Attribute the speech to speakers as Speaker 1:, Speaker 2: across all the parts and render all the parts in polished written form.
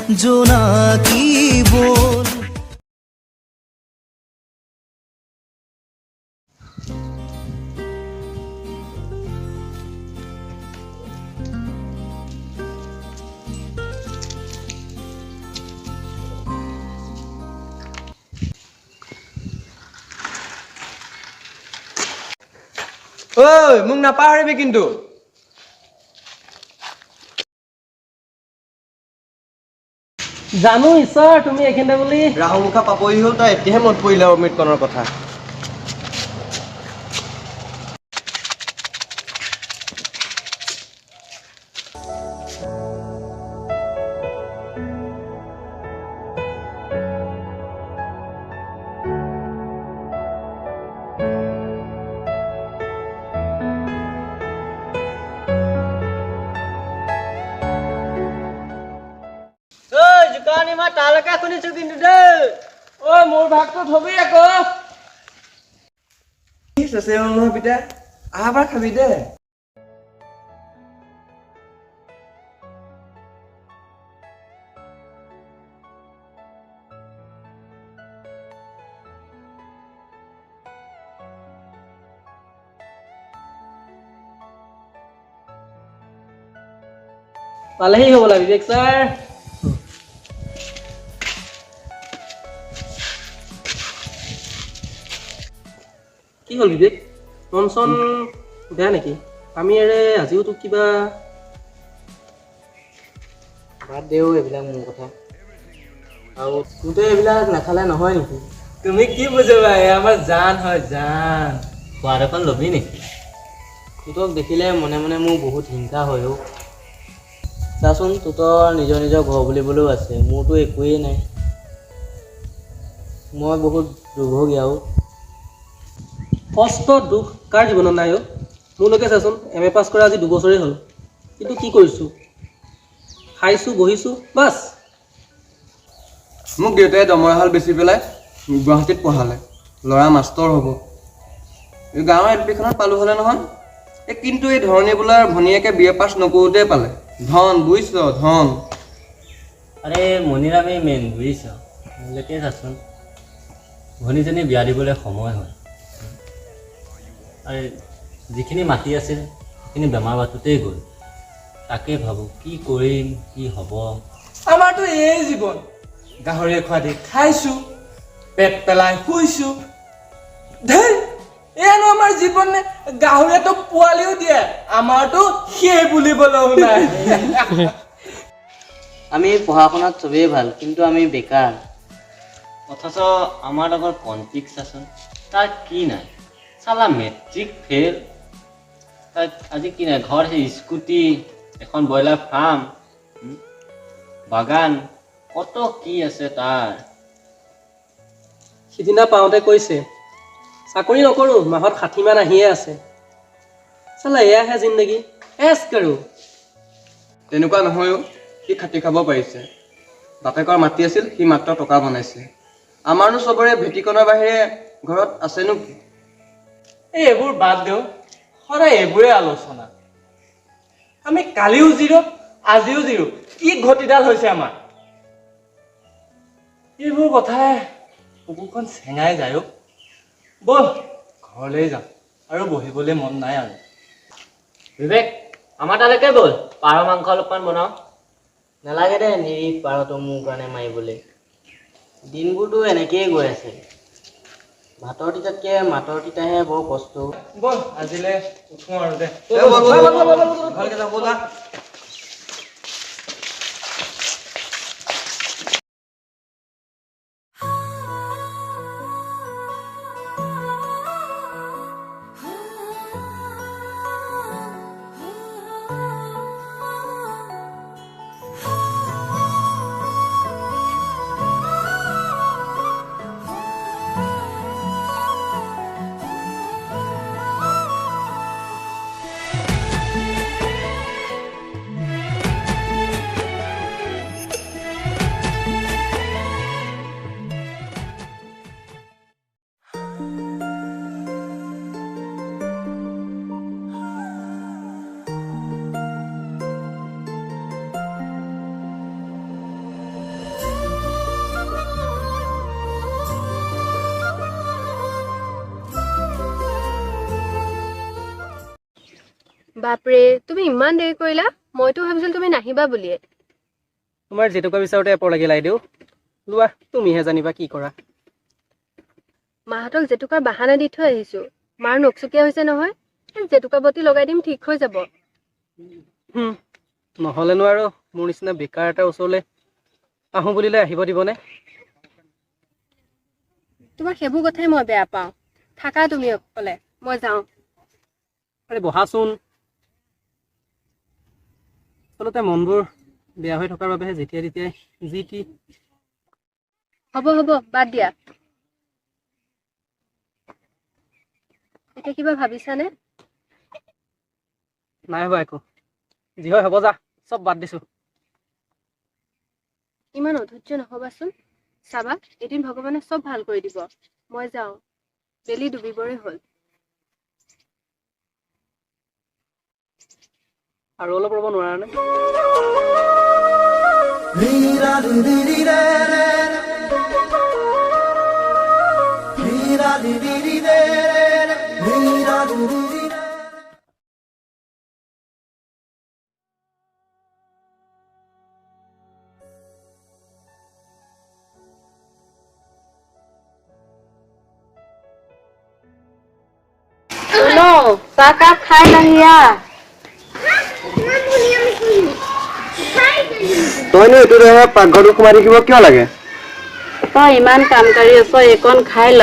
Speaker 1: জোনাকী বল।
Speaker 2: ঐ, মোক নাপাহৰিবি কিন্তু।
Speaker 3: জানো ঈশ্বৰ, তুমি এইখিনিতে বুলি।
Speaker 2: ৰাহুমুখা পাপৰি হ'ল, তই এতিয়াহে মনত পৰিলে অমৃতকণৰ কথা।
Speaker 3: জোকাৰণি মই তালৈকে শুনিছো কিন্তু দেই। ঐ, মোৰ ভাগটো থবি আকৌ।
Speaker 2: চেচে হ'ল নহয় পিতা, আহা খাবি দে।
Speaker 3: পালেহি হ'বলা বিবেক ছাৰ। কি হ'ল বিবেক, মন চন বেয়া নেকি? আমি এৰে আজিও তোক কিবা।
Speaker 4: বাদ দেও এইবিলাক মোৰ কথা। আৰু তোৰতো এইবিলাক নাখালে নহয় নেকি?
Speaker 5: তুমি কি বুজাবা, এয়া আমাৰ জান হয়, জান।
Speaker 6: সোৱাদ অকণ ল'বি নেকি?
Speaker 4: তোতক দেখিলে মনে মনে মোৰ বহুত হিংসা হয় অ'। চাচোন, তোতৰ নিজৰ নিজৰ ঘৰ বুলিবলৈও আছে, মোৰতো একোৱেই নাই। মই বহুত দুৰ্ভগীয়া অ'।
Speaker 3: কষ্ট দুখ কাৰ জীৱনত নাই অ'? মোৰলৈকে চাচোন, এম এ পাছ কৰা আজি 2 বছৰেই হ'ল, কিন্তু কি কৰিছোঁ? খাইছোঁ, বহিছোঁ, বাছ।
Speaker 2: মোক দেউতাই দমৰাহাল বেচি পেলাই গুৱাহাটীত পঢ়ালে, ল'ৰা মাষ্টৰ হ'ব। এই গাঁৱৰ এল পিখনত পালোঁ হ'লে নহয়। এই কিন্তু এই ধৰণী বোলাৰ ভনীয়েকে বি এ পাছ নকৰোঁতেই পালে। ধন বুজিছ, ধন।
Speaker 6: আৰে, মণিৰামেই মেইন বুজিছ। মোলৈকে চাচোন, ভনীজনী বিয়া দিবলৈ সময় হ'ল। আৰে, যিখিনি মাটি আছিল সেইখিনি বেমাৰ বাটোতেই গ'ল। তাকে ভাবোঁ কি কৰিম, কি হ'ব।
Speaker 5: আমাৰতো এই জীৱন, গাহৰিয়ে খোৱা দি খাইছো, পেট পেলাই শুইছো। ধেই, এয়ানো আমাৰ জীৱন নে? গাহৰিয়েতো পোৱালিও দিয়ে, আমাৰতো সেই বুলিবলৈও নাই।
Speaker 4: আমি পঢ়া শুনাত চবেই ভাল, কিন্তু আমি বেকাৰ।
Speaker 6: অথচ আমাৰ লগৰ কণ্টিক চাচোন, তাৰ কি নাই? চালা মেট্ৰিক ফেইল, তাৰ আজি কি নাই? ঘৰত সেই স্কুটি এখন, ব্ৰইলাৰ ফাৰ্ম, বাগান, কত কি আছে তাৰ।
Speaker 3: সিদিনা পাওঁতে কৈছে, চাকৰি নকৰোঁ, মাহত 60মান আহিয়ে আছে। চালা এয়াহে জিন্দগী, এছ কৰো।
Speaker 2: তেনেকুৱা নহয়ো, সি খাটি খাব পাৰিছে। বাপেকৰ মাটি আছিল, সি মাত্ৰ টকা বনাইছে। আমাৰনো চবৰে ভেটিকণৰ বাহিৰে ঘৰত আছেনো কি?
Speaker 5: এই এইবোৰ বাদ দিওঁ, সদায় এইবোৰে আলোচনা। আমি কালিও জিৰ', আজিও জিৰ', কি ঘটিডাল হৈছে আমাৰ। এইবোৰ কথাই বুকুখন চেঙাই যায় অ'। ব'ল, ঘৰলৈ যাওঁ আৰু, বহিবলৈ মন নাই আৰু।
Speaker 6: বিবেক, আমাৰ তালৈকে ব'ল, পাৰ মাংস অলপমান বনাওঁ।
Speaker 4: নালাগে দে নিৰীহ পাৰটো মোৰ কাৰণে মাৰিবলৈ। দিনবোৰতো এনেকেই গৈ আছে। ভাতৰ তিতাতকৈ মাতৰ তিতাহে বৰ কষ্ট।
Speaker 5: ব'ল, আজিলে উঠো আৰু দে।
Speaker 2: এই ব'ল, ব'ল, ব'ল, ব'ল, ব'ল, ব'ল, ভালকে যাওঁ, ব'লা।
Speaker 1: বাপৰে, তুমি ইমান দেৰি কৰিলা, মইতো ভাবিছিলো তুমি নাহিবা বুলিয়ে।
Speaker 3: তোমাৰ জেতুকা বিচাৰোঁতে এপৰ লাগিল আইদেউ। লোৱা, তুমিহে জানিবা কি কৰা।
Speaker 1: মাহঁতক জেতুকাৰ বাহানা দি থৈ আহিছো, মাৰ নখচুকীয়া হৈছে নহয়, জেতুকা বটি লগাই দিম, ঠিক হৈ যাব।
Speaker 3: নহ'লেনো আৰু মোৰ নিচিনা বেকাৰ এটাৰ ওচৰলৈ আহোঁ বুলিলে আহিব দিবনে?
Speaker 1: তোমাৰ সেইবোৰ কথাই মই বেয়া পাওঁ। থাকা তুমি অকলে, মই যাওঁ।
Speaker 3: আৰে বহাচোন। আচলতে মনবোৰ বেয়া হৈ থকাৰ বাবেহে যেতিয়া তেতিয়াই যি টি।
Speaker 1: হ'ব হ'ব, বাদ দিয়া। এতিয়া কিবা ভাবিছানে?
Speaker 3: নাই ভবা একো, যি হয় হ'ব যা, চব বাদ দিছো।
Speaker 1: ইমান অধৈৰ্য নহ'বাচোন, চাবা এদিন ভগৱানে চব ভাল কৰি দিব। মই যাওঁ, বেলি ডুবিবৰে হ'ল।
Speaker 3: আৰু অলপ ৰ'ব নোৱাৰানে?
Speaker 7: চাহকাপ খাই নাহিয়া।
Speaker 2: তইনো এইটো দেহা পাকঘৰটো সোমাই থাকিব কিয় লাগে?
Speaker 7: তই ইমান কাম কৰি আছ, এইকণ খাই ল।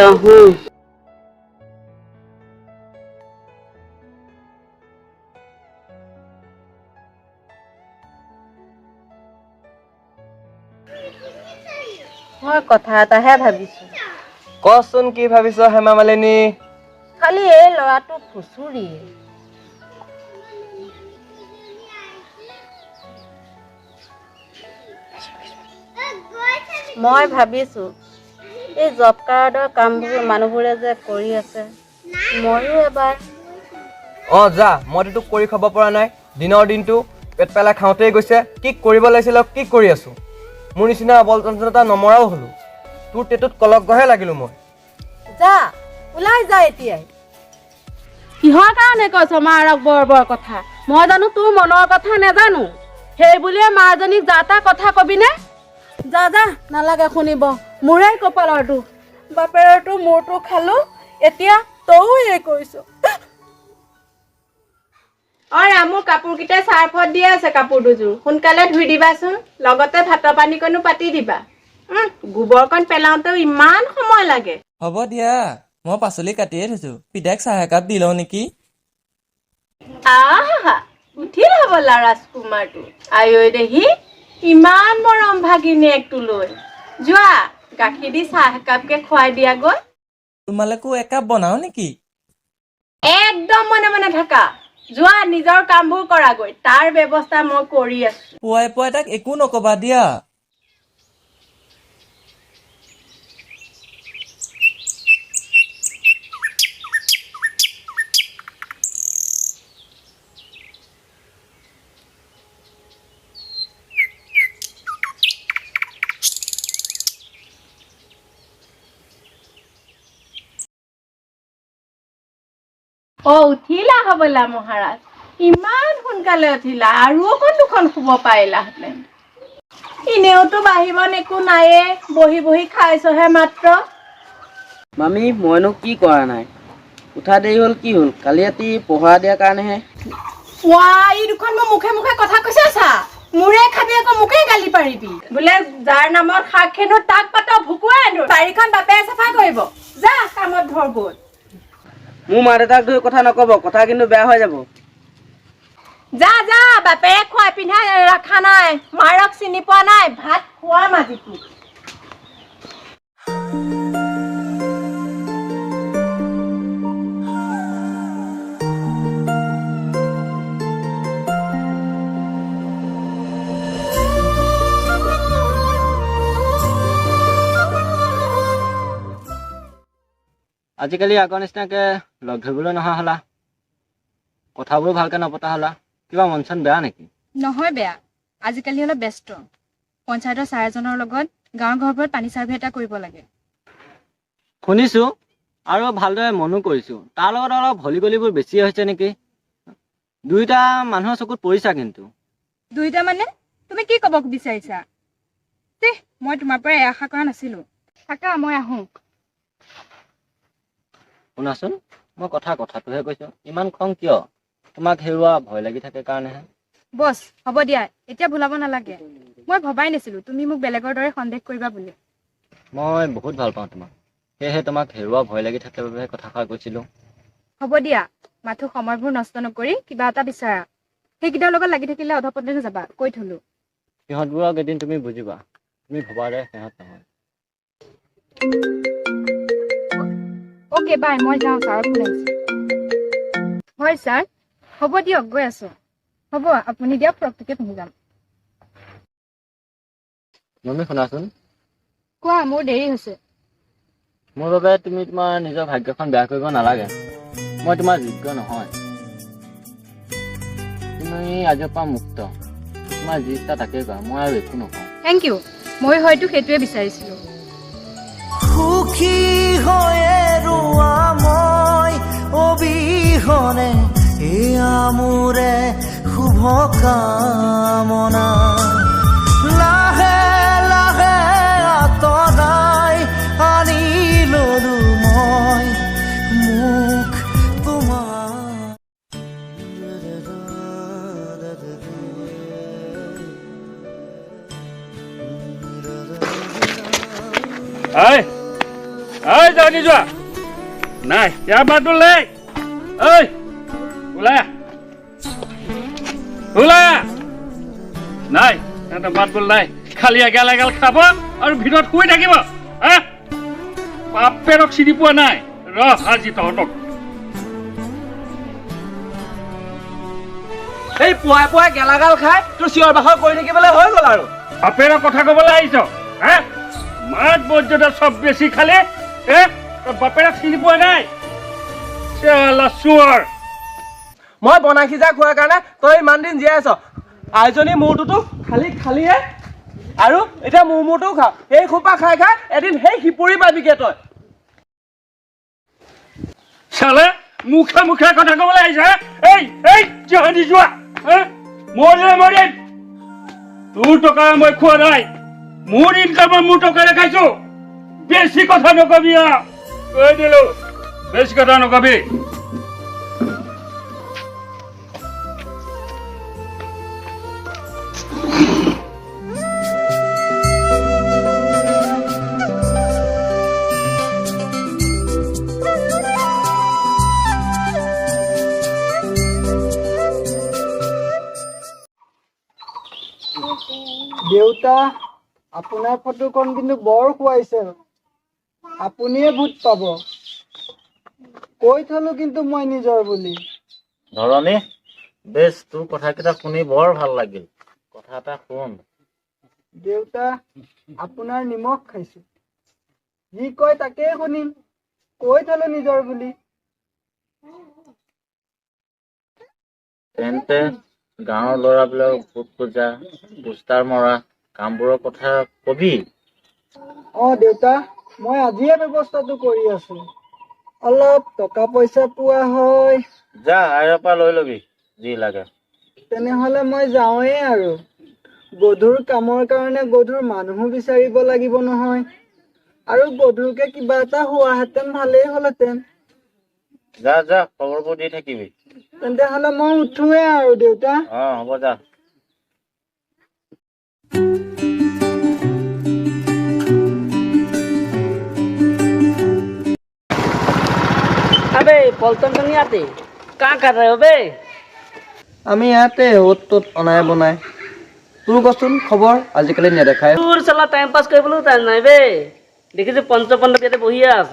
Speaker 7: মই কথা এটাহে ভাবিছো।
Speaker 2: কচোন কি ভাবিছ হেমা মালিনী?
Speaker 7: খালি এই ল'ৰাটো ফুচুৰি। মই ভাবিছো এই জব কাৰ্ডৰ কামবোৰ মানুহবোৰে যে কৰি আছে, ময়ো এবাৰ।
Speaker 2: অ যা, মইতো তোক কৰি খাব পৰা নাই, দিনৰ দিনটো পেট পেলাই খাওঁতেই গৈছে। কি কৰিব লাগিছিল কি কৰি আছো? মোৰ নিচিনা অবল যন্ত্ৰণা নমৰাও হলো, তোৰ টেটুত কলকগহে লাগিলো মই।
Speaker 7: যা ওলাই যা এতিয়াই। কিহৰ কাৰণে কৈছ মাৰক বৰ বৰ কথা? মই জানো তোৰ মনৰ কথা নাজানো, সেই বুলিয়ে মাজনীক যা তা কথা কবিনে? যা যা, নালাগে শুনিব, মোৰেই কপালৰ দুখ। বাপেৰটো মোৰটো খালো, এতিয়া তয়ো এই কৰিছ।
Speaker 8: অ ৰামু, কাপোৰকেইটা চাৰ্ফত দিয়া আছে, কাপোৰ দুযোৰ সোনকালে ধুই দিবাচোন, লগতে ভাতৰ পানীকণো পাতি দিবা। গোবৰকণ পেলাওঁতেও ইমান সময় লাগে।
Speaker 5: হ'ব দিয়া, মই পাচলি কাটিয়ে থৈছো, পিতাক চাহ একাপ দি লওঁ নেকি?
Speaker 8: আহা, উঠিল হ'বলা ৰাজকুমাৰটো। আঐ দেহি, ইমান মৰম ভাগিনীয়েকটোলৈ। যোৱা, গাখীৰ দি চাহ একাপকে খুৱাই দিয়াগৈ।
Speaker 5: তোমালোকো একাপ বনাও নেকি?
Speaker 8: একদম মনে মনে থাকা, যোৱা নিজৰ কামবোৰ কৰাগৈ, তাৰ ব্যৱস্থা মই কৰি আছো।
Speaker 5: পুৱাই পুৱাই তাক একো নকবা দিয়া।
Speaker 8: অ উঠিলা হ'বলা মহাৰাজ, ইমান সোনকালে উঠিলা, আৰু অকণ দুখন শুব পাৰিলাহেঁতেন। এনেওতো বাঢ়িবন একো নাইয়ে, বহি বহি খাইছহে মাত্ৰ।
Speaker 4: মামী, মইনো কি কৰা নাই, উঠা দেৰি হ'ল কি হ'ল, কালি ৰাতি পহৰা দিয়াৰ কাৰণেহে।
Speaker 8: ৱাই, এই দুখন মোৰ মুখে মুখে কথা কৈছে চা, মোৰে খাবি আকৌ মোকে গালি পাৰিবি। বোলে যাৰ নামত শাক খেনো তাক পাত ভুকুৱাই আনো, বাৰীখন বাপেৰে চাফা কৰিব, যা কামত ধৰ গ'ল।
Speaker 4: মোৰ মা দেউতাক ধৰি কথা নকব, কথা কিন্তু বেয়া হৈ যাব।
Speaker 8: যা যা, বাপেৰে খুৱাই পিন্ধাই ৰখা নাই, মাৰক চিনি পোৱা নাই, ভাত খোৱা মাজিটো।
Speaker 6: আজিকালি আগৰ নিচিনাকৈ লগ ধৰিবলৈ নহা হ'লা, কথাবোৰো ভালকৈ নপতা হ'লা, কিবা মন চন বেয়া নেকি?
Speaker 9: নহয় বেয়া, আজিকালি অলপ ব্যস্ত। পঞ্চায়তৰ ছাৰ এজনৰ লগত গাঁৱৰ ঘৰবোৰত পানী ছাৰ্ভে এটা কৰিব লাগে।
Speaker 6: শুনিছোঁ আৰু ভালদৰে মনো কৰিছোঁ, তাৰ লগত অলপ হলি গলিবোৰ বেছি হৈছে নেকি? দুয়োটা মানুহৰ চকুত পৰিছা কিন্তু।
Speaker 9: দুয়োটা মানে তুমি কি ক'ব বিচাৰিছা? ছিঃ, মই তোমাৰ পৰা এয়া আশা কৰা নাছিলো। থাকা, মই আহোঁ।
Speaker 6: শুনাচোন, মই কথাটোহে কৈছো, ইমান খং কিয়? তোমাক হেৰুৱা ভয় লাগি থাকে কাৰণেহে।
Speaker 9: বছ, হ'ব দিয়া, এতিয়া ভুলাব নালাগে। মই ভবাই নাছিলো তুমি মোক বেলেগৰ দৰে সন্দেহ কৰিবা বুলি।
Speaker 6: মই বহুত ভাল পাওঁ তোমাক, সেয়েহে তোমাক হেৰুৱা ভয় লাগি থাকে বাবেহে কথাষাৰ কৈছিলো।
Speaker 9: হ'ব দিয়া, মাথো সময়বোৰ নষ্ট নকৰি কিবা এটা বিচাৰা। সেইকেইটাৰ লগত লাগি থাকিলে অধপতনে যাবা, কৈ থলো।
Speaker 6: সিহঁতবোৰক এদিন তুমি বুজিবা, তুমি ভবাৰ দৰে সিহঁত নহয়।
Speaker 9: অ'কে বাই, মই যাওঁ, ছাৰৰ ফোন আহিছে। হয় ছাৰ, হ'ব দিয়ক, গৈ আছো। হ'ব, আপুনি দিয়া ফ্ৰকটোকে পিন্ধি যাম।
Speaker 6: মম্মি শুনাচোন।
Speaker 9: কোৱা, মোৰ দেৰি হৈছে।
Speaker 6: মোৰ বাবে তুমি তোমাৰ নিজৰ ভাগ্যখন বেয়া কৰিব নালাগে। মই তোমাৰ যোগ্য নহয়। তুমি আজিৰ পৰা মুক্ত, তোমাৰ যি ইচ্ছা তাকেই কৰা, মই আৰু একো নকওঁ।
Speaker 9: Thank U, মই হয়তো সেইটোৱে বিচাৰিছিলো।
Speaker 10: সুখী হৈয়ে ৰোৱা মই অবিহনে, এয়া মোৰে শুভ কামনা। লাহে লাহে আঁতৰাই আনি ললো মই মোক তোমাৰ।
Speaker 11: এই এই জানি যোৱা নাই, ইয়াৰ মাতটো নাই। ঐ ওলাই আহ, ওলাই আহ। নাই, সিহঁতৰ মাত বোল নাই, খালি এগাল এগাল খাব আৰু ভিতৰত শুই থাকিব। হা, বাপেৰক চিনি পোৱা নাই। ৰহ আজি তহঁতক।
Speaker 5: এই পুৱাই পুৱাই গেলাগাল খাই তোৰ চিঞৰ বাখৰ কৰি থাকিবলৈ হৈ গ'ল আৰু।
Speaker 11: বাপেৰৰ কথা ক'বলৈ আহিছ? হা, মাত মৰ্যদা চব বেছি খালে। হে, তই বাপেৰক চিনি পোৱা নাই? চালা চোৱাৰ।
Speaker 5: মই বনাই সিজাই খোৱাৰ কাৰণে তই ইমান দিন জীয়াই আছ। আইজনী মূৰটোতো খালি খালিহে, আৰু এতিয়া মোৰ মূৰটোও খা। সেই সোপা খাই খাই এদিন সেই সিপুৰি পাবিগে তই।
Speaker 11: চালে মুখে মুখে কথা ক'বলৈ আহিছে। হা? এই এই জাহানি যোৱা। হা, মৰিলে মৰিম, তোৰ টকাৰে মই খোৱা নাই, মোৰ ইনকামৰ মোৰ টকাৰে খাইছো। বেছি কথা নকবি, আৰু কৈ দিলো, বেছি কথা নকবি।
Speaker 12: দেউতা, আপোনাৰ ফটোখন কিন্তু বৰ খুৱাইছে, আপুনিয়ে ভোট পাব। কৈ থলো কিন্তু মই নিজৰ বুলি।
Speaker 13: ধৰণী, বেছ, তোৰ কথাকেইটা শুনি বৰ ভাল লাগিল। কথা এটা শুন।
Speaker 12: দেউতা, আপোনাৰ নিমখ খাইছো, যি কয় তাকেই শুনিম, কৈ থলো নিজৰ বুলি।
Speaker 13: তেন্তে গাঁৱৰ ল'ৰাবিলাকক ভোট খোজা, পোষ্টাৰ মৰা কামবোৰৰ কথা কবি।
Speaker 12: অ দেউতা, মই আজিয়ে ব্যৱস্থাটো কৰি আছো। অলপ টকা পইচা পোৱা হয়।
Speaker 13: যা, আইৰ পৰা লৈ লবি যি লাগে।
Speaker 12: তেনেহলে মই যাওঁৱেই আৰু। গধুৰ কামৰ কাৰণে গধুৰ মানুহো বিচাৰিব লাগিব নহয়। আৰু গধুৰকে কিবা এটা হোৱাহেঁতেন ভালেই হ'লহেঁতেন।
Speaker 13: যা যা, খবৰবোৰ দি থাকিবি।
Speaker 12: তেন্তে হ'লে মই উঠোৱে আৰু দেউতা।
Speaker 13: অ হ'ব, যা।
Speaker 4: अबे पलटन तो नहीं आते, कहाँ कर रहे हो बे?
Speaker 2: আমি ইয়াতে অ'ত ত'ত অনাই বনাই। তোৰ কচোন খবৰ, আজিকালি নেদেখাই।
Speaker 4: তোৰ চালা টাইম পাছ কৰিবলৈও টাইম নাই বে। দেখিছো পঞ্চপণ্ডৱ ইয়াতে বহিয়ে আছ,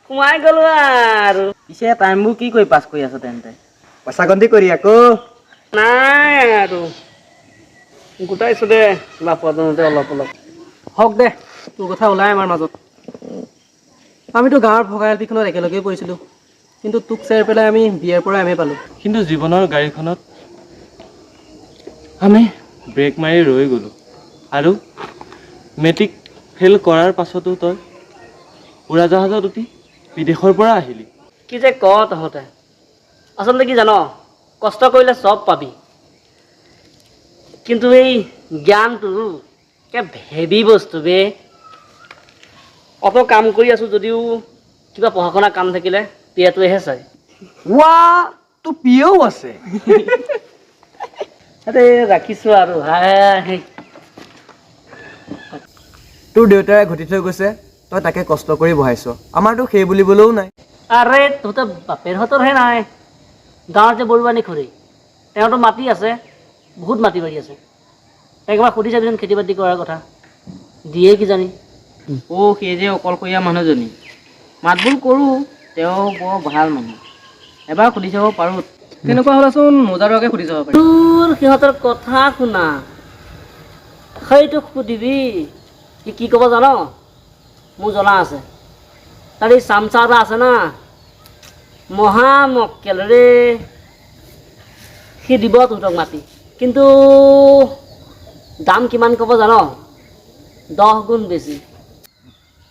Speaker 4: সোমাই গলো আৰু।
Speaker 14: পিছে টাইমবোৰ কি কৰি পাছ কৰি আছ তেন্তে?
Speaker 2: পইচা গন্তি কৰি আকৌ।
Speaker 4: নাই আৰু গোটাইছো দে লাপতে অলপ অলপ।
Speaker 3: হওক দে, তোৰ কথা ওলাই আমাৰ মাজত। আমিতো গাঁৱৰ ভগা এলপিখনত একেলগেই পঢ়িছিলোঁ, কিন্তু তোক চেৰ পেলাই আমি বিয়াৰ পৰা এম এ পালোঁ।
Speaker 5: কিন্তু জীৱনৰ গাড়ীখনত আমি ব্ৰেক মাৰি ৰৈ গ'লোঁ। আৰু মেট্ৰিক ফেইল কৰাৰ পাছতো তই উৰাজাহাজত উঠি বিদেশৰ পৰা আহিলি।
Speaker 4: কি যে ক তহঁতে, আচলতে কি জান, কষ্ট কৰিলে চব পাবি, কিন্তু এই জ্ঞানটো একে হেভি বস্তু বে। অত কাম কৰি আছোঁ যদিও কিবা পঢ়া শুনা কাম থাকিলে পিয়াটোৱেহে চায়।
Speaker 2: ৱা, তোৰ পিয়েও আছে?
Speaker 4: আৰে ৰাখিছোঁ আৰু ভাই।
Speaker 2: তোৰ দেউতাৰে ঘটি থৈ গৈছে, তই তাকে কষ্ট কৰি বহাইছ, আমাৰতো সেই বুলিবলৈও নাই।
Speaker 4: আৰে তহঁতৰ বাপেৰহঁতৰহে নাই। গাঁৱৰ যে বৰুৱানী খুৰী, তেওঁতো মাটি আছে, বহুত মাটি বাৰী আছে। একবাৰ সুধি চাবিচোন খেতি বাতি কৰাৰ কথা, দিয়ে কিজানি।
Speaker 14: অ' সেই যে অকলশৰীয়া মানুহজনী, মাতবোল কৰোঁ, তেওঁ বৰ ভাল মানুহ, এবাৰ সুধি চাব পাৰোঁ।
Speaker 3: তেনেকুৱা হ'লেচোন মজাৰকে সুধি চাব পাৰি।
Speaker 4: তোৰ সিহঁতৰ কথা শুনা, সেইটোক সুধিবি সি কি ক'ব জান? মোৰ জনা আছে, তাৰ এই চামচা এটা আছে না, মহা মক্কেল ৰে, সি দিব তহঁতক মাটি, কিন্তু দাম কিমান ক'ব জান? 10 গুণ বেছি।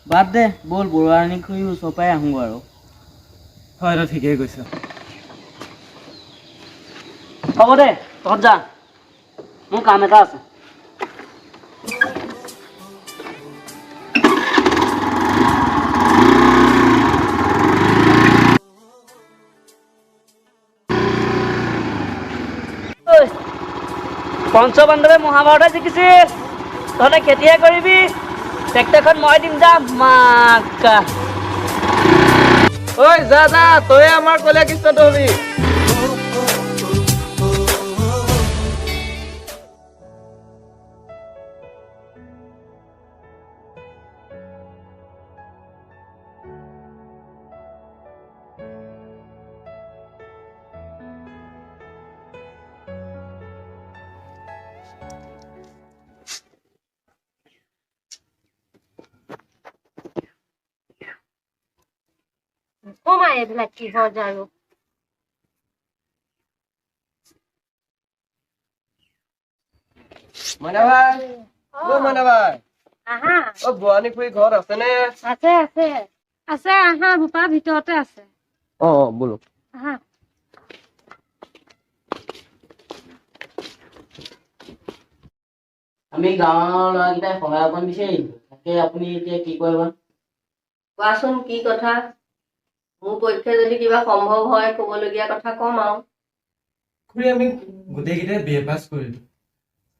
Speaker 14: বাদ দে, ব'ল বৰুৱানী খুৰীৰ ওচৰৰ পৰাই আহোঁগৈ আৰু।
Speaker 5: হয়, তই ঠিকেই কৈছ।
Speaker 4: হ'ব দে, তহঁত যা, মোৰ কাম এটা আছে। পঞ্চবান্ধৱে মহাভাৰতে জিকিছিল, তহঁতে খেতিহে কৰিবি, ট্ৰেক্টৰখন মই দিম, যা মাকা।
Speaker 2: ঐ যা যা, তয়ে আমাৰ কলীয়া কৃষ্ণটো হবি।
Speaker 7: অ' মা, এইবিলাক কিহৰ ঝাৰু?
Speaker 2: মাইনা ভাই, অ' মাইনা ভাই।
Speaker 7: আহা।
Speaker 2: অ' বোৱানী খুৰী ঘৰত আছেনে?
Speaker 7: আছে আছে আছে, আহা বোপা, ভিতৰতে আছে।
Speaker 2: অ' অ' ব'লো।
Speaker 7: আহা।
Speaker 14: আমি গাঁৱৰ ল'ৰাকেইটাই সহায় অকণ বিচাৰি আহিছোঁ, তাকে আপুনি এতিয়া কি কৰে বা?
Speaker 15: কোৱাচোন কি কথা? মোৰ পক্ষে যদি কিবা সম্ভৱ হয় ক'বলগীয়া কথা ক'ম আৰু।
Speaker 5: খুৰী, আমি গোটেইকেইটাই বি এ পাছ কৰিলোঁ,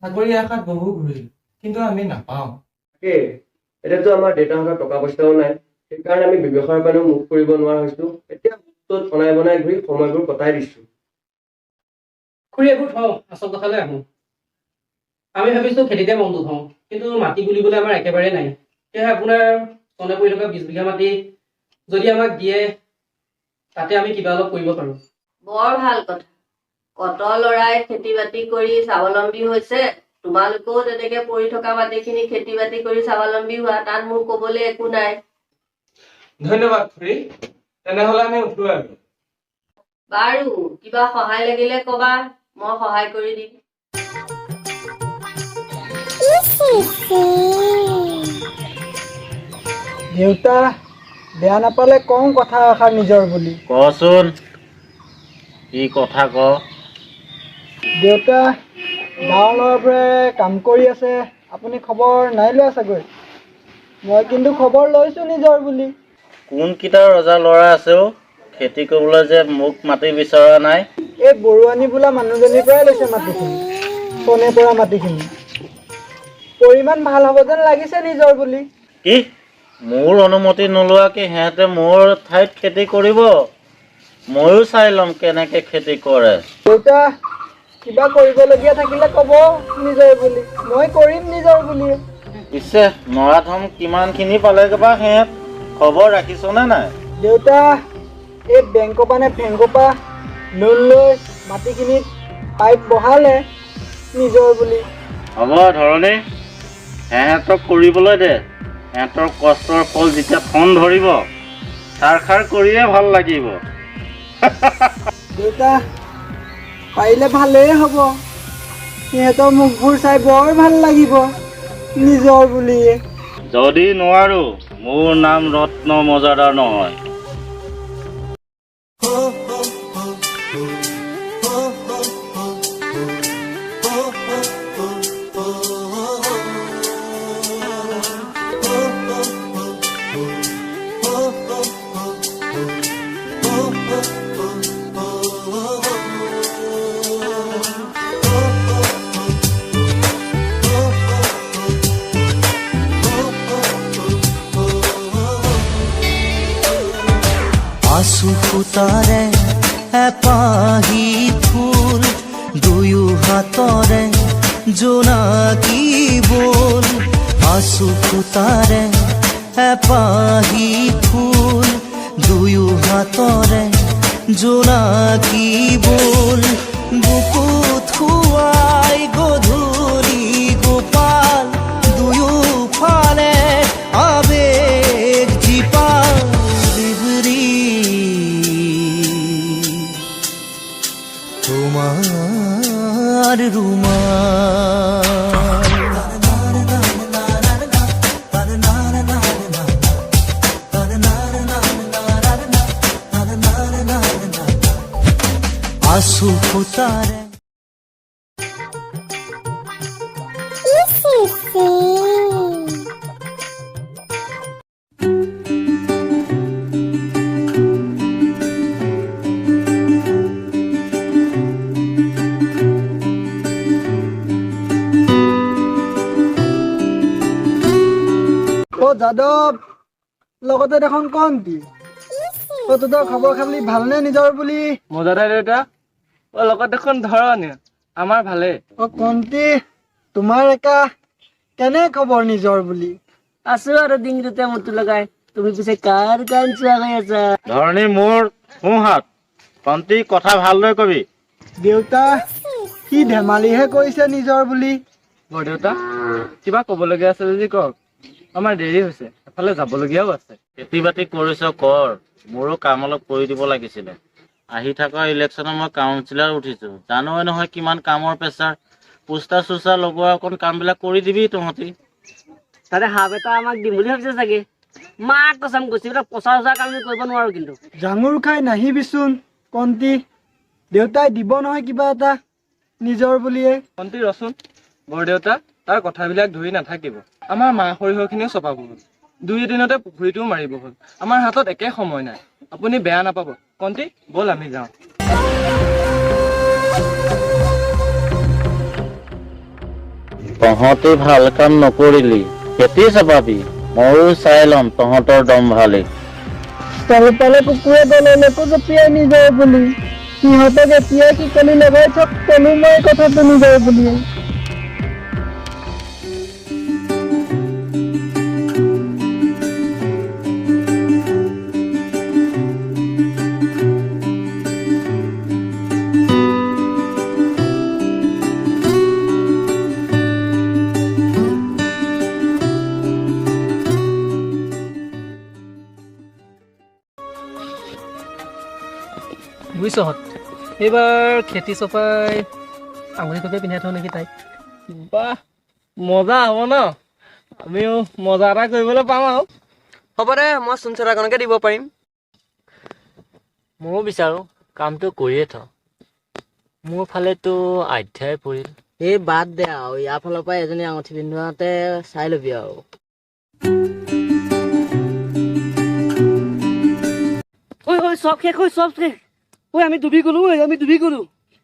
Speaker 5: চাকৰি আশাত বহু ঘূৰিলোঁ, কিন্তু আমি নাপাওঁ।
Speaker 2: তাকেই, এতিয়াতো আমাৰ দেউতাহঁতৰ টকা পইচাও নাই, সেইকাৰণে আমি ব্যৱসায়ৰ কাৰণেও মুখ কৰিব নোৱাৰা হৈছো। এতিয়া ত'ত অনাই বনাই ঘূৰি সময়বোৰ কটাই দিছো।
Speaker 3: খুৰী, এইবোৰ থওঁ, আচল কথালৈ আহোঁ। আমি ভাবিছো খেতিতে মনটো থওঁ, কিন্তু মাটি বুলিবলৈ আমাৰ একেবাৰে নাই। সেয়েহে আপোনাৰ চনে পৰি থকা 20 বিঘা মাটি যদি আমাক দিয়ে, তাতে আমি কিবা অলপ কৰিব পাৰোঁ।
Speaker 15: বৰ ভাল কথা। কত ল'ৰাই খেতি বাতি কৰি স্বাৱলম্বী হৈছে, তোমালোকেও তেনেকে পৰি থকা মাটিখিনি খেতি বাতি কৰি স্বাৱলম্বী হোৱা, তাত মোৰ ক'বলৈ একো নাই।
Speaker 5: ধন্যবাদ খুৰী, তেনেহ'লে আমি উঠো আৰু।
Speaker 15: বাৰু, কিবা সহায় লাগিলে ক'বা, মই সহায় কৰি দিম।
Speaker 12: দেউতা, বেয়া নাপালে কওঁ কথা এষাৰ নিজৰ বুলি।
Speaker 13: কচোন, কি কথা ক?
Speaker 12: দেউতা, গাঁৱৰ ল'ৰাবোৰে কাম কৰি আছে, আপুনি খবৰ নাই লোৱা চাগৈ। মই কিন্তু খবৰ লৈছো নিজৰ বুলি।
Speaker 13: কোনকেইটা ৰজা ল'ৰা আছে অ' খেতি কৰিবলৈ যে মোক মাটি বিচৰা নাই?
Speaker 12: এই বৰুৱানী বোলা মানুহজনীৰ পৰাই লৈছে মাটিখিনি, চনে পৰা মাটিখিনি। পৰিমাণ ভাল হ'ব যেন লাগিছে নিজৰ বুলি।
Speaker 13: কি? মোৰ অনুমতি নোলোৱাকৈ সিহঁতে মোৰ ঠাইত খেতি কৰিব? ময়ো চাই ল'ম কেনেকে খেতি কৰে।
Speaker 12: দেউতা, কিবা কৰিবলগীয়া থাকিলে ক'ব নিজৰ বুলি, মই কৰিম নিজৰ বুলি।
Speaker 13: পিছে নৰাধম কিমানখিনি পালেগৈ বা সিহঁত, খবৰ ৰাখিছনে নাই?
Speaker 12: দেউতা, এই বেংকৰ পৰা নে ফেংকৰ পৰা লোন লৈ মাটিখিনিত পাইপ বহালে নিজৰ বুলি।
Speaker 13: হ'ব ধৰণী, সিহঁতক কৰিবলৈ দে। সিহঁতৰ কষ্টৰ ফল যেতিয়া ঠন ধৰিব, ছাৰখাৰ কৰিয়ে ভাল লাগিব।
Speaker 12: দেউতা, পাৰিলে ভালেই হ'ব, সিহঁতৰ মুখবোৰ চাই বৰ ভাল লাগিব নিজৰ বুলিয়ে।
Speaker 13: যদি নোৱাৰো, মোৰ নাম ৰত্ন মজাদাৰ নহয়।
Speaker 10: আছো সূতাৰে এপাহি ফুল, দুয়ো হাতৰে জোনাকী বোল। আছো সূতাৰে এপাহি ফুল, দুয়ো হাতৰে জোনাকী বোল। বুকুত শুৱাই গধূলি গোপাল, দুয়োফালে আবেগ জীপাল। বিবৰি তোমাৰ ৰুমাল। আছো সূতাৰে।
Speaker 12: অ যাদৱ, লগতে দেখোন কণটি। অ তহঁতৰ খবৰ খালি ভালনে নিজৰ বুলি?
Speaker 5: মজা দে দেউতা। অ লগত দেখোন ধৰণী, আমাৰ ভালেই।
Speaker 12: অ কণটি, তোমাৰ একা কেনে খবৰ নিজৰ বুলি?
Speaker 4: আছো আৰু ডিঙিটোতে মূৰটো লগাই। তুমি পিছে কাৰ গান চোৱা হৈ আছা?
Speaker 13: ধৰণী মোৰ সোঁহাত। কণ্টি, কথা ভালদৰে কবি।
Speaker 12: দেউতা, কি ধেমালিহে কৰিছে নিজৰ বুলি।
Speaker 5: বৰদেউতা, কিবা ক'বলগীয়া আছে যদি কওক, আমাৰ দেৰি হৈছে, এফালে যাবলগীয়াও আছে।
Speaker 13: খেতি বাতি কৰিছ কৰ, মোৰো কাম অলপ কৰি দিব লাগিছিলে। আহি থকা ইলেকশ্যনত মই কাউন্সিলাৰ উঠিছো, জানই নহয় কিমান কামৰ প্ৰেছাৰ। পোষ্টাৰ চোষ্টাৰ লগোৱা অকণ কামবিলাক কৰি দিবি তহঁতি।
Speaker 4: তাতে সাপ এটা আমাক দিম বুলি ভাবিছে চাগে। মাক কচম কৈছো, এইবিলাক প্ৰচাৰ চচাৰ কাম আমি কৰিব নোৱাৰো কিন্তু।
Speaker 12: জাঙুৰ খাই নাহিবিচোন কণটি, দেউতাই দিব নহয় কিবা এটা নিজৰ বুলিয়ে।
Speaker 5: কণ্টি ৰচোন, বৰদেউতা তাৰ কথাবিলাক ধৰি নাথাকিব। আমাৰ মাহ সৰিয়হখিনিও চপাব হ'ল, দুই এদিনতে পুখুৰীটোও মাৰিব হ'ল, আমাৰ হাতত একে সময় নাই। আপুনি বেয়া নাপাব কণ্টি, ব'ল আমি যাওঁ।
Speaker 13: তহঁতি ভাল কাম নকৰিলি, খেতি চপাবি, ময়ো চাই ল'ম তহঁতৰ দম্ভালি।
Speaker 12: তলপালে কুকুৰে গললৈকো জঁপিয়াই নিজৰ বুলি। সিহঁতক এতিয়াই শিকলি লগাই থক, কলো মই কথাটো নিজৰ বুলিয়ে।
Speaker 3: বুজিছহঁত, এইবাৰ খেতি চপাই আঙুলিটোকে পিন্ধাই থওঁ নেকি তাইক?
Speaker 5: বাহ, মজা হ'ব ন? আমিও মজা এটা কৰিবলৈ পাম আৰু।
Speaker 2: হ'ব দে, মই চোন চেৰাকণকে দিব পাৰিম।
Speaker 6: ময়ো বিচাৰোঁ কামটো কৰিয়ে থওঁ। মোৰ ফালেতো আধ্যাই পৰিল।
Speaker 14: এই বাদ দে আৰু, ইয়াৰ ফালৰ পৰা এজনী আঙুঠি পিন্ধোৱাতে চাই ল'বি আৰু।
Speaker 4: ঐ ঐ, চব শেষ ঐ, চব শেষ ঐ, আমি ডুবি গ'লো ঐ, আমি ডুবি গ'লো।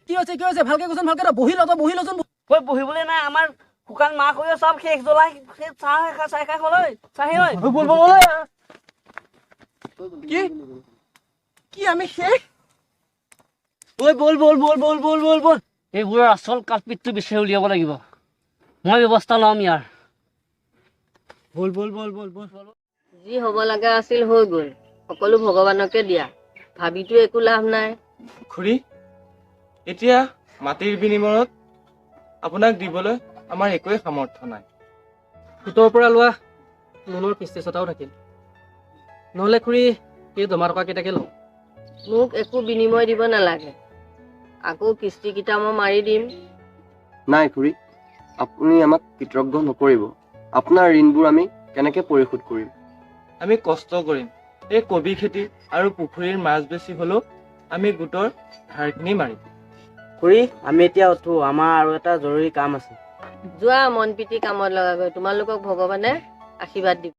Speaker 3: কি হৈছে, কি হৈছে? ভালকে কচোন, ভালকে। তই বহি ল, তই বহি লচোন।
Speaker 4: ঐ বহিবলৈ নাই, আমাৰ শুকান মাহ সৰিয়হ চব শেষ, জ্বলাই শেষ, চাহ খাই চাই খাই হ'ল ঐ, চাহি ঐ।
Speaker 5: ব'ল ব'ল ব'ল। কি কি আমি শেষ?
Speaker 4: ঐ ব'ল ব'ল ব'ল ব'ল ব'ল ব'ল ব'ল। এইবোৰৰ আচল কালপিটটো বিচাৰি উলিয়াব লাগিব, মই ব্যৱস্থা ল'ম ইয়াৰ।
Speaker 5: ব'ল ব'ল ব'ল ব'ল ব'ল।
Speaker 15: যি হ'ব লগা আছিল হৈ গ'ল, সকলো ভগৱানকে দিয়া, ভাবিতো একো লাভ নাই।
Speaker 5: খুৰী, এতিয়া মাটিৰ বিনিময়ত আপোনাক দিবলৈ আমাৰ একোৱেই সামৰ্থ্য নাই।
Speaker 3: সুতৰ পৰা লোৱা লোনৰ কিস্তি ছটাও থাকিল, নহ'লে খুৰী এই জমা টকা কেইটাকে লওঁ।
Speaker 15: মোক একো বিনিময় দিব নালাগে, আকৌ কিস্তিকেইটা মই মাৰি দিম।
Speaker 2: নাই খুৰী, আপুনি আমাক কৃতজ্ঞ নকৰিব। আপোনাৰ ঋণবোৰ আমি কেনেকৈ পৰিশোধ কৰিম?
Speaker 5: আমি কষ্ট কৰিম, এই কবি খেতি আৰু পুখুৰীৰ মাছ বেছি হ'লেও আমি গোটৰ ধাৰখিনি মাৰিম।
Speaker 14: খুৰী, আমি এতিয়া উঠো, আমাৰ আৰু এটা জৰুৰী কাম আছে।
Speaker 15: যোৱা, মন পিটি কামত লগাগৈ, তোমালোকক ভগৱানে আশীৰ্বাদ দিব।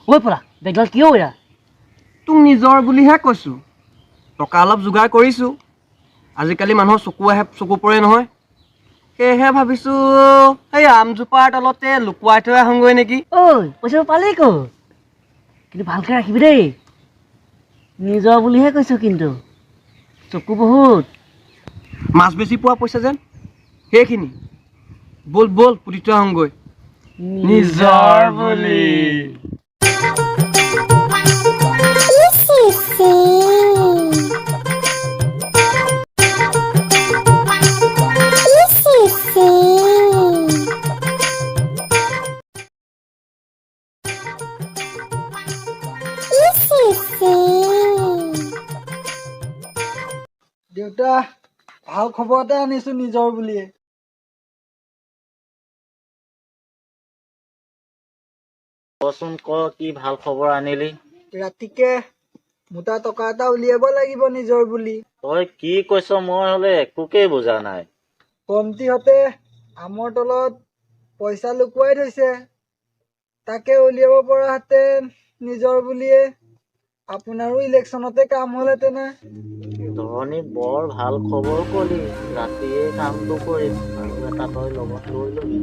Speaker 4: ঐ পলা, বেগডাল কিয় এৰা?
Speaker 2: তোক নিজৰ বুলিহে কৈছোঁ, টকা অলপ যোগাৰ কৰিছোঁ। আজিকালি মানুহৰ চকু আহে চকু পৰে নহয়, সেয়েহে ভাবিছো এই আমজোপাৰ তলতে লুকুৱাই থৈ আহোঁগৈ নেকি।
Speaker 4: ঐ, পইচাবোৰ পালেই ক'ত? কিন্তু ভালকৈ ৰাখিবি দেই, নিজৰ বুলিহে কৈছোঁ, কিন্তু চকু বহুত।
Speaker 2: মাছ বেছি পোৱা পইচা যেন সেইখিনি। ব'ল ব'ল, পুতি থৈ আহোঁগৈ নিজৰ বুলি।
Speaker 12: দেউতা, ভাল খবৰ এটা আনিছো নিজৰ বুলিয়ে।
Speaker 13: কচোন ক, কি ভাল খবৰ আনিলি?
Speaker 12: ৰাতিকে মোটা টকা এটা উলিয়াব লাগিব নিজৰ বুলি।
Speaker 13: তই কি কৈছ মই হলে একোকেই বুজা নাই।
Speaker 12: কমটিহঁতে আমৰ তলত পইচা লুকুৱাই থৈছে, তাকে উলিয়াব পৰাহেঁতেন নিজৰ বুলিয়ে আপোনাৰো ইলেকশ্যনতে কাম হ'লহেঁতেনে।
Speaker 13: ধৰণী, বৰ ভাল খবৰ কলি। ৰাতিয়ে কামটো কৰিম আৰু এটা তই লগত লৈ লবি।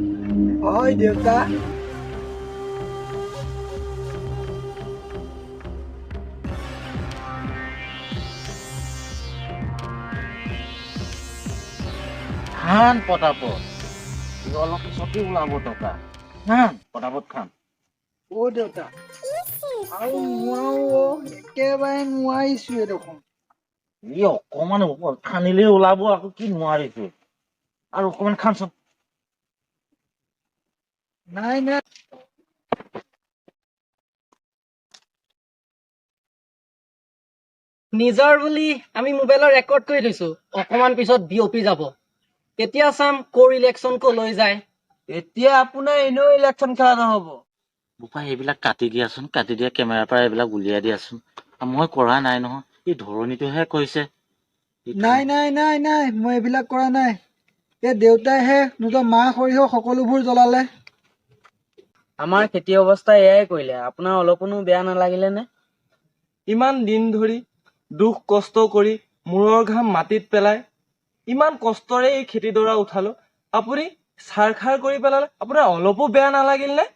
Speaker 12: হয় দেউতা।
Speaker 13: খান পটাপট, অলপ পিছতে ওলাব টকা। খান পটাপট খান।
Speaker 12: অ দেউতা, আৰু নোৱাৰো অ, একেবাৰে নোৱাৰিছোৱে দেখোন।
Speaker 13: ই অকমান খানিলেই ওলাব, আকৌ কি নোৱাৰিছো? আৰু অকমান খানচোন।
Speaker 12: নাই নাই।
Speaker 3: নিজৰ বুলি আমি মোবাইলত ৰেকৰ্ড কৰি থৈছো, অকমান পিছত বিয়পি যাব, তেতিয়া চাম ক'ৰ ইলেকশ্যন ক'লৈ যায়।
Speaker 2: এতিয়া আপোনাৰ এনেও ইলেকশ্যন খেলা নহ'ব।
Speaker 13: বোপাই, এইবিলাক কাটি দিয়াচোন, কাটি দিয়া, কেমেৰাৰ পৰা এইবিলাক উলিয়াই দিয়াচোন। মই কৰা নাই নহয়, এই ধৰণীটোহে কৈছে।
Speaker 12: নাই নাই নাই নাই, মই এইবিলাক কৰা নাই। এই দেউতাইহে নিজৰ মাহ সৰিয়হ সকলোবোৰ জ্বলালে।
Speaker 14: আমাৰ খেতি অৱস্থা এয়াই কৰিলে, আপোনাৰ অলপনো বেয়া নালাগিলে নে?
Speaker 5: ইমান দিন ধৰি দুখ কষ্ট কৰি মূৰৰ ঘাম মাটিত পেলাই ইমান কষ্টৰে এই খেতিডৰা উঠালো, আপুনি ছাৰখাৰ কৰি পেলালে, আপোনাৰ অলপো বেয়া নালাগিল নে?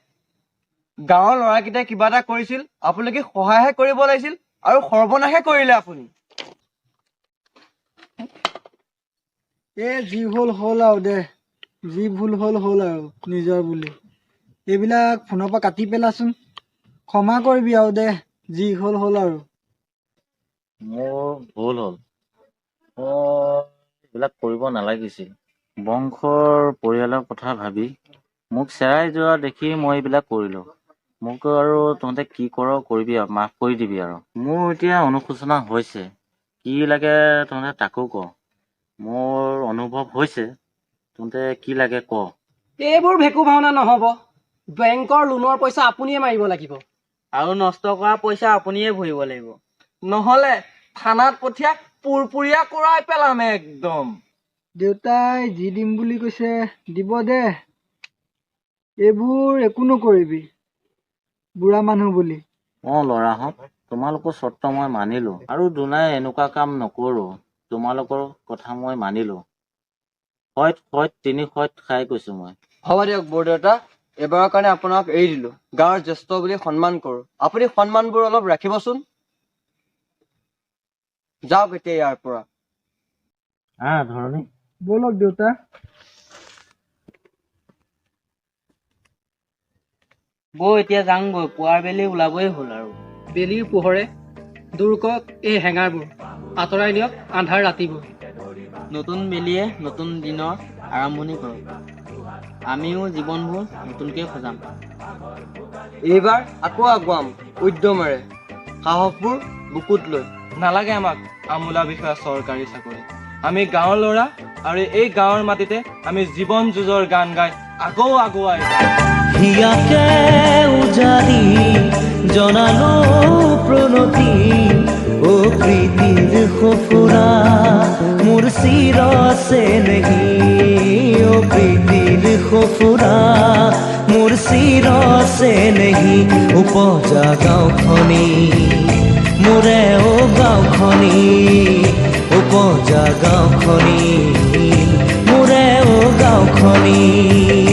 Speaker 2: গাঁৱৰ ল'ৰাকেইটাই কিবা এটা কৰিছিল, আপোনালোকে সহায়হে কৰিব লাগিছিল, আৰু সৰ্বনাশহে কৰিলে আপুনি।
Speaker 12: এ যি হ'ল হ'ল আৰু দে, যি ভুল হ'ল হ'ল আৰু নিজৰ বুলি। এইবিলাক ফোনৰ পৰা কাটি পেলাচোন, ক্ষমা কৰিবি আৰু দে, যি হ'ল হ'ল আৰু।
Speaker 13: মোৰ ভুল হ'ল, মই এইবিলাক কৰিব নালাগিছিল। বংশৰ পৰিয়ালৰ কথা ভাবি মোক চেৰাই যোৱা দেখি মই এইবিলাক কৰিলো। মোক আৰু তহঁতে কি কৰ কৰিবি আৰু, মাফ কৰি দিবি আৰু। মোৰ এতিয়া অনুশোচনা হৈছে, কি লাগে তহঁতে তাকো ক। মোৰ অনুভৱ হৈছে, তহঁতে কি লাগে ক।
Speaker 3: এইবোৰ ভেকু ভাওনা নহ'ব, বেংকৰ লোনৰ পইচা আপুনিয়ে মাৰিব লাগিব।
Speaker 14: আৰু নষ্ট কৰা পইচা আপুনিয়ে ভৰিব লাগিব।
Speaker 5: নহ'লে থানাত পঠিয়াই পুৰপুৰীয়া কৰাই পেলাম একদম।
Speaker 12: দেউতাই যি দিম বুলি কৈছে দিব দে, এইবোৰ একো নকৰিবি বুঢ়া মানুহ বুলি।
Speaker 13: অ ল'ৰাহঁত, তোমালোকৰ চৰ্ত মই মানিলো, আৰু দুনাই এনেকুৱা কাম নকৰো। তোমালোকৰ কথা মই মানিলো। হয়ত হয়ত তিনি হয়ত খাই কৈছো মই।
Speaker 2: হ'ব দিয়ক বৰদেউতা, এইবাৰৰ কাৰণে আপোনাক এৰি দিলো। গাঁৱৰ জ্যেষ্ঠ বুলি সন্মান কৰো, আপুনি সন্মানবোৰ অলপ ৰাখিবচোন। যাওক এতিয়া ইয়াৰ পৰা।
Speaker 13: আহ ধৰণী।
Speaker 12: ব'লক দেউতা।
Speaker 14: বৌ এতিয়া যাওঁগৈ, পুৱাৰ বেলি ওলাবই হ'ল আৰু।
Speaker 3: বেলিৰ পোহৰে দূৰ কৰক এই হেঙাৰবোৰ, আঁতৰাই নিয়ক আন্ধাৰ ৰাতিবোৰ।
Speaker 14: নতুন বেলিয়ে নতুন দিনৰ আৰম্ভণি কৰক, আমিও জীৱনবোৰ নতুনকৈ সজাম।
Speaker 2: এইবাৰ আকৌ আগুৱাম উদ্যমেৰে, সাহসবোৰ বুকুত লৈ।
Speaker 5: নালাগে আমাক আমোলা বিষয়া চৰকাৰী চাকৰি, আমি গাঁৱৰ ল'ৰা আৰু এই গাঁৱৰ মাটিতে আমি জীৱন যুঁজৰ গান গাই আকৌ আগুৱাই যাম।
Speaker 10: হিয়াকে উজাৰি জনালো প্ৰণতি, অ প্ৰীতিৰ সফুৰা মোৰ চিৰ চেনেহী, অ প্ৰীতিৰ সফুৰা মোৰ চিৰ চেনেহী, উপজা গাঁওখনি মোৰে অ গাঁওখনি, উপজা গাঁওখনি মোৰে অ গাঁওখনি। ভনী।